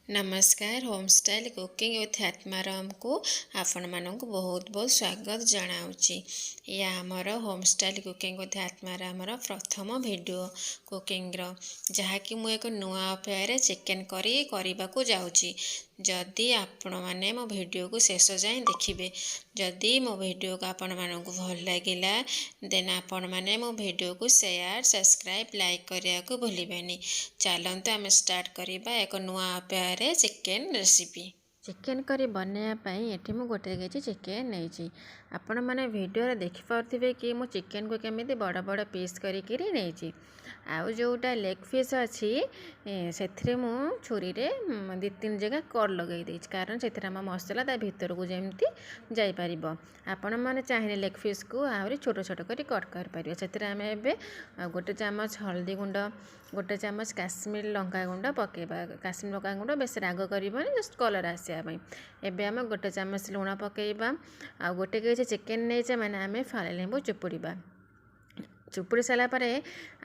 ନମସ୍କାର, home style cooking with ଆତ୍ମାରାମକୁ ଆପଣମାନଙ୍କୁ ବହୁତ ବହୁତ ସ୍ୱାଗତ ଜଣାଉଛି। ଇଏ ଆମର ହୋମ୍ ଷ୍ଟାଇଲ୍ କୁକିଂ ୱିଥ୍ ଆତ୍ମାରାମର ପ୍ରଥମ ଭିଡ଼ିଓ କୁକିଂର, ଯାହାକି ମୁଁ ଏକ ନୂଆ ଉପାୟରେ ଚିକେନ୍ କରି କରିବାକୁ ଯାଉଛି। ଯଦି ଆପଣମାନେ ମୋ ଭିଡ଼ିଓକୁ ଶେଷ ଯାଏଁ ଦେଖିବେ, ଯଦି ମୋ ଭିଡ଼ିଓକୁ ଆପଣମାନଙ୍କୁ ଭଲ ଲାଗିଲା, ଦେନ୍ ଆପଣମାନେ ମୋ ଭିଡ଼ିଓକୁ ସେୟାର, ସବସ୍କ୍ରାଇବ୍, ଲାଇକ୍ କରିବାକୁ ଭୁଲିବେନି। ଚାଲନ୍ତୁ, ଆମେ ଷ୍ଟାର୍ଟ କରିବା ଏକ ନୂଆ ଉପାୟରେ ଚିକେନ୍ ରେସିପି। ଚିକେନ୍ କରି ବନେଇବା ପାଇଁ ଏଠି ମୁଁ 1 କେଜି ଚିକେନ୍ ନେଇଛି। ଆପଣମାନେ ଭିଡ଼ିଓରେ ଦେଖିପାରୁଥିବେ କି ମୁଁ ଚିକେନ୍କୁ କେମିତି ବଡ଼ ବଡ଼ ପିସ୍ କରିକିରି ନେଇଛି। ଆଉ ଯେଉଁଟା ଲେଗ୍ ପିସ୍ ଅଛି, ସେଥିରେ ମୁଁ ଛୁରୀରେ ଦୁଇ ତିନି ଜାଗା କଟ୍ ଲଗାଇ ଦେଇଛି, କାରଣ ସେଥିରେ ଆମ ମସଲା ତା ଭିତରକୁ ଯେମିତି ଯାଇପାରିବ। ଆପଣମାନେ ଚାହିଁଲେ ଲେଗ୍ ପିସ୍କୁ ଆହୁରି ଛୋଟ ଛୋଟ କରି କଟ୍ କରିପାରିବେ। ସେଥିରେ ଆମେ ଏବେ 1 ଚାମଚ ହଳଦୀ ଗୁଣ୍ଡ, 1 ଚାମଚ କାଶ୍ମୀର ଲଙ୍କା ଗୁଣ୍ଡ ପକାଇବା। କାଶ୍ମୀର ଲଙ୍କା ଗୁଣ୍ଡ ବେଶୀ ରାଗ କରିବନି, ଜଷ୍ଟ କଲର୍ ଆସିବା ପାଇଁ। ଏବେ ଆମେ 1 ଚାମଚ ଲୁଣ ପକାଇବା। ଆଉ 1 କେଜି ଚିକେନ୍ ନେଇଛେ ମାନେ ଆମେ ଫାଳେ ଲେମ୍ବୁ ଚୁପୁଡ଼ିବା। ଚୁପୁଡ଼ି ସାରିଲା ପରେ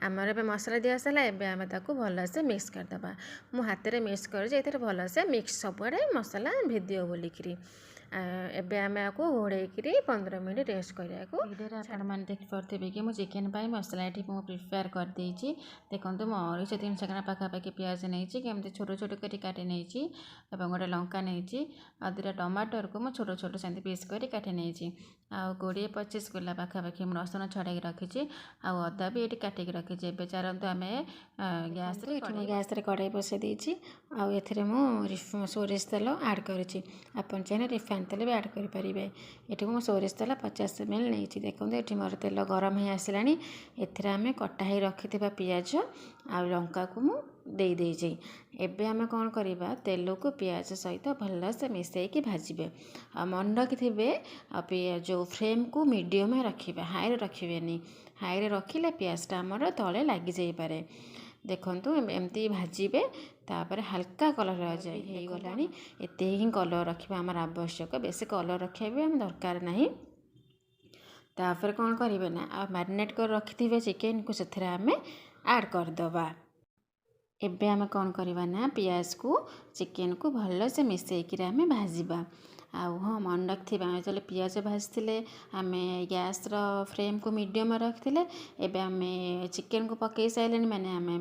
ଆମର ଏବେ ମସଲା ଦିଆ ସାରିଲା। ଏବେ ଆମେ ତାକୁ ଭଲସେ ମିକ୍ସ କରିଦେବା। ମୁଁ ହାତରେ ମିକ୍ସ କରିଛି, ଏଥିରେ ଭଲସେ ମିକ୍ସ ସବୁଆଡ଼େ ମସଲା ଭିଦିବ ବୋଲିକିରି। ଏବେ ଆମେ ଆକୁ ଘୋଡ଼େଇକିରି 15 ମିନିଟ୍ ରେଷ୍ଟ କରିବାକୁ। ଭିଡ଼ିଓରେ ଆପଣମାନେ ଦେଖିପାରୁଥିବେ କି ମୁଁ ଚିକେନ୍ ପାଇଁ ମସଲା ଏଠି ମୁଁ ପ୍ରିପେୟାର କରିଦେଇଛି। ଦେଖନ୍ତୁ, ମୁଁ 250-300 ଗ୍ରାମ ପାଖାପାଖି ପିଆଜ ନେଇଛି, କେମିତି ଛୋଟ ଛୋଟ କରି କାଟି ନେଇଛି ଏବଂ ଗୋଟେ ଲଙ୍କା ନେଇଛି ଆଉ ଦୁଇଟା ଟମାଟରକୁ ମୁଁ ଛୋଟ ଛୋଟ ସେମିତି ପିସ୍ କରି କାଟି ନେଇଛି। ଆଉ 20-25 କୋଲା ପାଖାପାଖି ମୁଁ ରସୁଣ ଛଡ଼େଇକି ରଖିଛି ଆଉ ଅଦା ବି ଏଠି କାଟିକି ରଖିଛି। ଏବେ ଚାଲନ୍ତୁ, ଆମେ ଗ୍ୟାସ୍ରେ ଏଠି ମୁଁ ଗ୍ୟାସ୍ରେ କଡ଼େଇ ବସାଇ ଦେଇଛି ଆଉ ଏଥିରେ ମୁଁ ସୋରିଷ ତେଲ ଆଡ଼୍ କରିଛି। ଆପଣ ଚାହିଁଲେ ରିଫାଇନ୍ ତେଲ ବି ଆଡ଼୍ କରିପାରିବେ। ଏଠି ମୁଁ ସୋରିଷ ତେଲ 50 ml ନେଇଛି। ଦେଖନ୍ତୁ, ଏଠି ମୋର ତେଲ ଗରମ ହେଇ ଆସିଲାଣି। ଏଥିରେ ଆମେ କଟା ହେଇ ରଖିଥିବା ପିଆଜ ଆଉ ଲଙ୍କାକୁ ମୁଁ ଦେଇଦେଇଛି। ଏବେ ଆମେ କ'ଣ କରିବା? ତେଲକୁ ପିଆଜ ସହିତ ଭଲସେ ମିଶାଇକି ଭାଜିବେ। ଆଉ ମନେ ରଖିଥିବେ, ଆଉ ପିଆଜ ଯେଉଁ ଫ୍ଲେମ୍କୁ ମିଡ଼ିୟମ୍ ରଖିବେ, ହାଇରେ ରଖିବେନି। ହାଇରେ ରଖିଲେ ପିଆଜଟା ଆମର ତଳେ ଲାଗିଯାଇପାରେ। ଦେଖନ୍ତୁ, ଏମିତି ଭାଜିବେ। ତାପରେ ହାଲକା କଲର୍ ଯାଇ ହେଇଗଲାଣି। ଏତେ ହିଁ କଲର୍ ରଖିବା ଆମର ଆବଶ୍ୟକ। ବେଶୀ କଲର୍ ରଖିବା ବି ଆମ ଦରକାର ନାହିଁ। ତାପରେ କ'ଣ କରିବେ ନା, ଆଉ ମ୍ୟାରିନେଟ୍ କରି ରଖିଥିବେ ଚିକେନ୍କୁ ସେଥିରେ ଆମେ ଆଡ଼୍ କରିଦେବା। ଏବେ ଆମେ କ'ଣ କରିବା ନା, ପିଆଜକୁ ଚିକେନ୍କୁ ଭଲସେ ମିଶାଇକିରି ଆମେ ଭାଜିବା। ଆଉ ହଁ, ମନେ ରଖିଥିବେ, ଆମେ ଯେତେବେଳେ ପିଆଜ ଭାଜିଥିଲେ, ଆମେ ଗ୍ୟାସ୍ର ଫ୍ଲେମ୍କୁ ମିଡ଼ିୟମ୍ ରଖିଥିଲେ। ଏବେ ଆମେ ଚିକେନ୍କୁ ପକାଇ ସାରିଲେଣି ମାନେ ଆମେ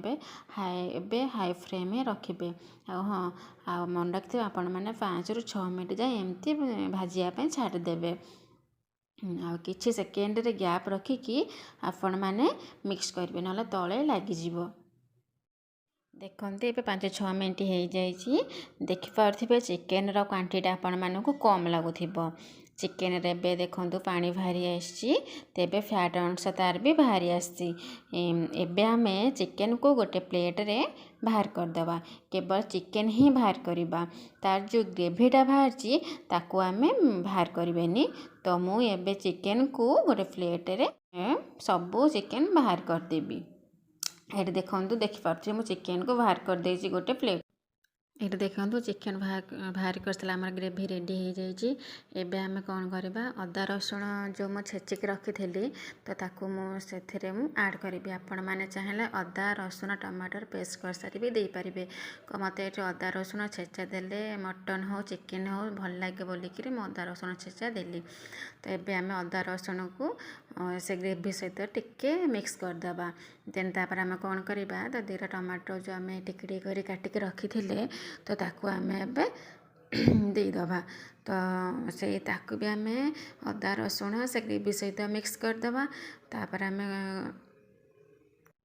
ଏବେ ହାଇ ଫ୍ଲେମ୍ ରଖିବେ। ଆଉ ହଁ, ଆଉ ମନେ ରଖିଥିବେ, ଆପଣମାନେ 5ରୁ 6 ମିନିଟ୍ ଯାଏ ଏମିତି ଭାଜିବା ପାଇଁ ଛାଡ଼ିଦେବେ। ଆଉ କିଛି ସେକେଣ୍ଡରେ ଗ୍ୟାପ୍ ରଖିକି ଆପଣମାନେ ମିକ୍ସ କରିବେ, ନହେଲେ ତଳେ ଲାଗିଯିବ। ଦେଖନ୍ତୁ, ଏବେ 5-6 ମିନିଟ୍ ହେଇଯାଇଛି। ଦେଖିପାରୁଥିବେ, ଚିକେନ୍ର କ୍ୱାଣ୍ଟିଟି ଆପଣମାନଙ୍କୁ କମ୍ ଲାଗୁଥିବ। ଚିକେନ୍ରେ ଏବେ ଦେଖନ୍ତୁ ପାଣି ବାହାରି ଆସିଛି, ତେବେ ଫ୍ୟାଟ୍ ଅଂଶ ତାର ବି ବାହାରି ଆସିଛି। ଏବେ ଆମେ ଚିକେନ୍କୁ ଗୋଟେ ପ୍ଲେଟ୍ରେ ବାହାର କରିଦେବା। କେବଳ ଚିକେନ୍ ହିଁ ବାହାର କରିବା, ତାର ଯେଉଁ ଗ୍ରେଭିଟା ବାହାରିଛି ତାକୁ ଆମେ ବାହାର କରିବେନି। ତ ମୁଁ ଏବେ ଚିକେନ୍କୁ ଗୋଟେ ପ୍ଲେଟ୍ରେ ସବୁ ଚିକେନ୍ ବାହାର କରିଦେବି। ଏଠି ଦେଖନ୍ତୁ, ଦେଖିପାରୁଥିବେ, ମୁଁ ଚିକେନ୍କୁ ବାହାର କରିଦେଇଛି ଗୋଟେ ପ୍ଲେଟ୍। ଏଇଠି ଦେଖନ୍ତୁ, ଚିକେନ୍ ବାହାର କରିସାରିଲା, ଆମର ଗ୍ରେଭି ରେଡ଼ି ହେଇଯାଇଛି। ଏବେ ଆମେ କ'ଣ କରିବା? ଅଦା ରସୁଣ ଯେଉଁ ମୁଁ ଛେଚିକି ରଖିଥିଲି, ତ ତାକୁ ମୁଁ ସେଥିରେ ମୁଁ ଆଡ଼୍ କରିବି। ଆପଣମାନେ ଚାହିଁଲେ ଅଦା, ରସୁଣ, ଟମାଟର ପେଷ୍ଟ କରିସାରି ବି ଦେଇପାରିବେ। ମୋତେ ଏଠି ଅଦା ରସୁଣ ଛେଚା ଦେଲେ ମଟନ୍ ହଉ, ଚିକେନ୍ ହଉ, ଭଲ ଲାଗେ ବୋଲିକିରି ମୁଁ ଅଦା ରସୁଣ ଛେଚା ଦେଲି। ତ ଏବେ ଆମେ ଅଦା ରସୁଣକୁ ସେ ଗ୍ରେଭି ସହିତ ଟିକେ ମିକ୍ସ କରିଦେବା। ଦେନ୍ ତାପରେ ଆମେ କ'ଣ କରିବା? ତ ଦୁଇଟା ଟମାଟୋ ଯେଉଁ ଆମେ ଟିକେ ଟିକେ କରି କାଟିକି ରଖିଥିଲେ, ତ ତାକୁ ଆମେ ଏବେ ଦେଇଦେବା। ତ ସେଇ ତାକୁ ବି ଆମେ ଅଦା ରସୁଣ ସେ ଗ୍ରେଭି ସହିତ ମିକ୍ସ କରିଦେବା। ତାପରେ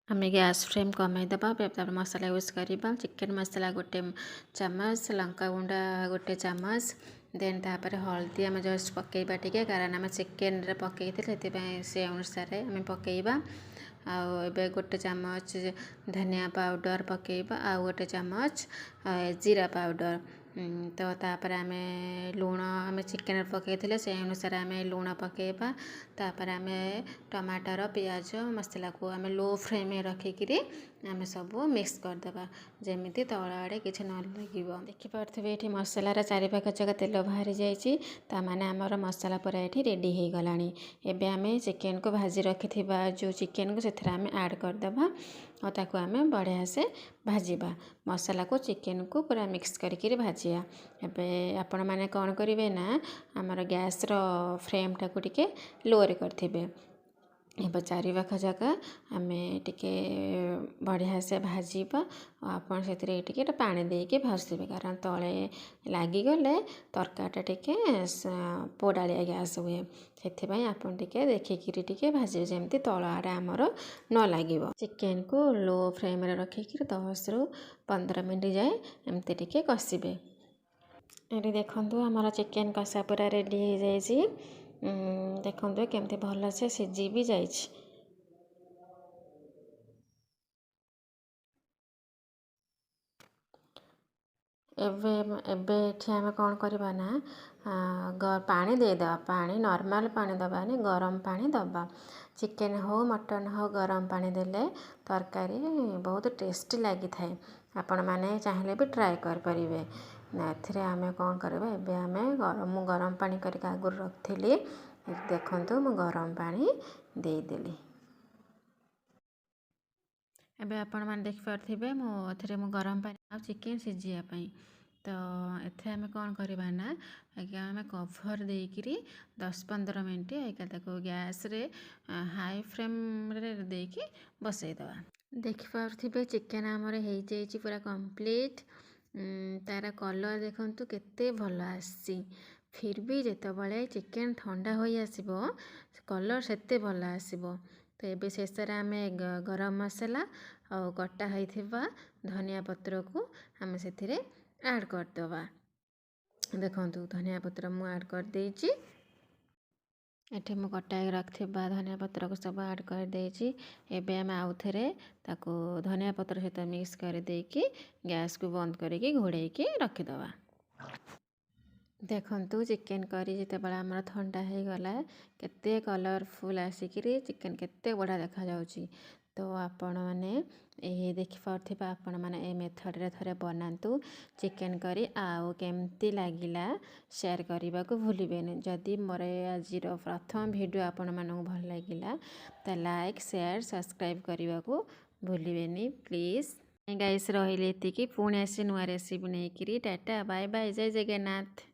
ଆମେ ଗ୍ୟାସ୍ ଫ୍ଲେମ୍ କମାଇଦେବା। ତାପରେ ମସଲା ୟୁଜ୍ କରିବା। ଚିକେନ୍ ମସଲା 1 ଚାମଚ, ଲଙ୍କା ଗୁଣ୍ଡ 1 ଚାମଚ, ଦେନ୍ ତାପରେ ହଳଦୀ ଆମେ ଜଷ୍ଟ ପକାଇବା ଟିକେ, କାରଣ ଆମେ ଚିକେନ୍ରେ ପକାଇଥିଲେ, ସେଥିପାଇଁ ସେ ଅନୁସାରେ ଆମେ ପକାଇବା। ଆଉ ଏବେ 1 ଚାମଚ ଧନିଆ ପାଉଡ଼ର ପକାଇବା ଆଉ 1 ଚାମଚ ଜିରା ପାଉଡ଼ର। ତ ତାପରେ ଆମେ ଲୁଣ, ଆମେ ଚିକେନ୍ରେ ପକାଇଥିଲେ, ସେଇ ଅନୁସାରେ ଆମେ ଲୁଣ ପକାଇବା। ତାପରେ ଆମେ ଟମାଟର, ପିଆଜ, ମସଲାକୁ ଆମେ ଲୋ ଫ୍ଲେମ୍ରେ ରଖିକିରି ଆମେ ସବୁ ମିକ୍ସ କରିଦେବା, ଯେମିତି ତଳ ଆଡ଼େ କିଛି ନ ଲାଗିବ। ଦେଖିପାରୁଥିବେ, ଏଠି ମସଲାର ଚାରିପାଖ ଯାକ ତେଲ ବାହାରି ଯାଇଛି। ତା'ମାନେ ଆମର ମସଲା ପୁରା ଏଠି ରେଡ଼ି ହେଇଗଲାଣି। ଏବେ ଆମେ ଚିକେନକୁ ଭାଜି ରଖିଥିବା ଯେଉଁ ଚିକେନକୁ ସେଥିରେ ଆମେ ଆଡ଼୍ କରିଦେବା ଆଉ ତାକୁ ଆମେ ବଢ଼ିଆ ସେ ଭାଜିବା। ମସଲାକୁ ଚିକେନକୁ ପୁରା ମିକ୍ସ କରିକିରି ଭାଜିବା। ଏବେ ଆପଣମାନେ କ'ଣ କରିବେ ନା, ଆମର ଗ୍ୟାସ୍ର ଫ୍ଲେମ୍ଟାକୁ ଟିକେ ଲୋରେ କରିଥିବେ। ଏବେ ଚାରିପାଖ ଜାଗା ଆମେ ଟିକେ ବଢ଼ିଆ ସେ ଭାଜିବା। ଆଉ ଆପଣ ସେଥିରେ ଟିକେ ପାଣି ଦେଇକି ଭାଜୁଥିବେ, କାରଣ ତଳେ ଲାଗିଗଲେ ତରକାରୀଟା ଟିକେ ପୋଡ଼ାଳିଆ ଗ୍ୟାସ୍ ହୁଏ। ସେଥିପାଇଁ ଆପଣ ଟିକେ ଦେଖିକିରି ଟିକେ ଭାଜିବେ, ଯେମିତି ତଳ ଆଡ଼େ ଆମର ନ ଲାଗିବ। ଚିକେନକୁ ଲୋ ଫ୍ଲେମ୍ରେ ରଖିକିରି 10ରୁ 15 ମିନିଟ୍ ଯାଏ ଏମିତି ଟିକେ କଷିବେ। ଏଠି ଦେଖନ୍ତୁ, ଆମର ଚିକେନ୍ କଷା ପୁରା ରେଡ଼ି ହେଇଯାଇଛି। ଦେଖନ୍ତୁ, କେମିତି ଭଲସେ ସିଝି ବି ଯାଇଛି। ଏବେ ଏଠି ଆମେ କ'ଣ କରିବା ନା, ପାଣି ଦେଇଦେବା। ପାଣି ନର୍ମାଲ୍ ପାଣି ଦେବାନି, ଗରମ ପାଣି ଦେବା। ଚିକେନ୍ ହଉ, ମଟନ୍ ହଉ, ଗରମ ପାଣି ଦେଲେ ତରକାରୀ ବହୁତ ଟେଷ୍ଟି ଲାଗିଥାଏ। ଆପଣମାନେ ଚାହିଁଲେ ବି ଟ୍ରାଏ କରିପାରିବେ। ଏଥିରେ ଆମେ କ'ଣ କରିବା? ଏବେ ଆମେ ମୁଁ ଗରମ ପାଣି କରିକି ଆଗରୁ ରଖିଥିଲି। ଦେଖନ୍ତୁ, ମୁଁ ଗରମ ପାଣି ଦେଇଦେଲି। ଏବେ ଆପଣମାନେ ଦେଖିପାରୁଥିବେ, ମୁଁ ଏଥିରେ ମୁଁ ଗରମ ପାଣି ଆଉ ଚିକେନ୍ ସିଝିବା ପାଇଁ। ତ ଏଥିରେ ଆମେ କ'ଣ କରିବା ନା ଆଜ୍ଞା, ଆମେ କଭର୍ ଦେଇକିରି 10-15 ମିନିଟ୍ ଆଜ୍ଞା ତାକୁ ଗ୍ୟାସ୍ରେ ହାଇ ଫ୍ଲେମ୍ରେ ଦେଇକି ବସେଇଦେବା। ଦେଖିପାରୁଥିବେ, ଚିକେନ୍ ଆମର ହେଇଯାଇଛି ପୁରା କମ୍ପ୍ଲିଟ୍। ତା'ର କଲର୍ ଦେଖନ୍ତୁ, କେତେ ଭଲ ଆସିଛି। ଫିର୍ ବି ଯେତେବେଳେ ଚିକେନ୍ ଥଣ୍ଡା ହୋଇ ଆସିବ, କଲର୍ ସେତେ ଭଲ ଆସିବ। ତ ଏବେ ଶେଷରେ ଆମେ ଗରମ ମସଲା ଆଉ କଟା ହୋଇଥିବା ଧନିଆ ପତ୍ରକୁ ଆମେ ସେଥିରେ ଆଡ଼୍ କରିଦେବା। ଦେଖନ୍ତୁ, ଧନିଆ ପତ୍ର ମୁଁ ଆଡ଼୍ କରିଦେଇଛି। ଏଠି ମୁଁ କଟା ହେଇକି ରଖିଥିବା ଧନିଆ ପତ୍ରକୁ ସବୁ ଆଡ଼୍ କରିଦେଇଛି। ଏବେ ଆମେ ଆଉ ଥରେ ତାକୁ ଧନିଆ ପତ୍ର ସହିତ ମିକ୍ସ କରିଦେଇକି ଗ୍ୟାସ୍କୁ ବନ୍ଦ କରିକି ଘୋଡ଼େଇକି ରଖିଦେବା। ଦେଖନ୍ତୁ, ଚିକେନ୍ କରି ଯେତେବେଳେ ଆମର ଥଣ୍ଡା ହେଇଗଲା, କେତେ କଲର୍ଫୁଲ୍ ଆସିକିରି ଚିକେନ୍ କେତେ ବଢ଼ିଆ ଦେଖାଯାଉଛି। ତ ଆପଣମାନେ ଏହି ଦେଖିପାରୁଥିବା ଆପଣମାନେ ଏ ମେଥଡ଼ରେ ଥରେ ବନାନ୍ତୁ ଚିକେନ୍ କରି ଆଉ କେମିତି ଲାଗିଲା ସେୟାର କରିବାକୁ ଭୁଲିବେନି। ଯଦି ମୋର ଆଜିର ପ୍ରଥମ ଭିଡ଼ିଓ ଆପଣମାନଙ୍କୁ ଭଲ ଲାଗିଲା, ତ ଲାଇକ୍, ସେୟାର, ସବସ୍କ୍ରାଇବ୍ କରିବାକୁ ଭୁଲିବେନି ପ୍ଲିଜ୍। ଗାଇସ୍, ରହିଲି ଏତିକି। ପୁଣି ଆସି ନୂଆ ରେସିପି ନେଇକିରି। ଟାଟା, ବାଏ ବାଏ, ଜୟ ଜଗନ୍ନାଥ।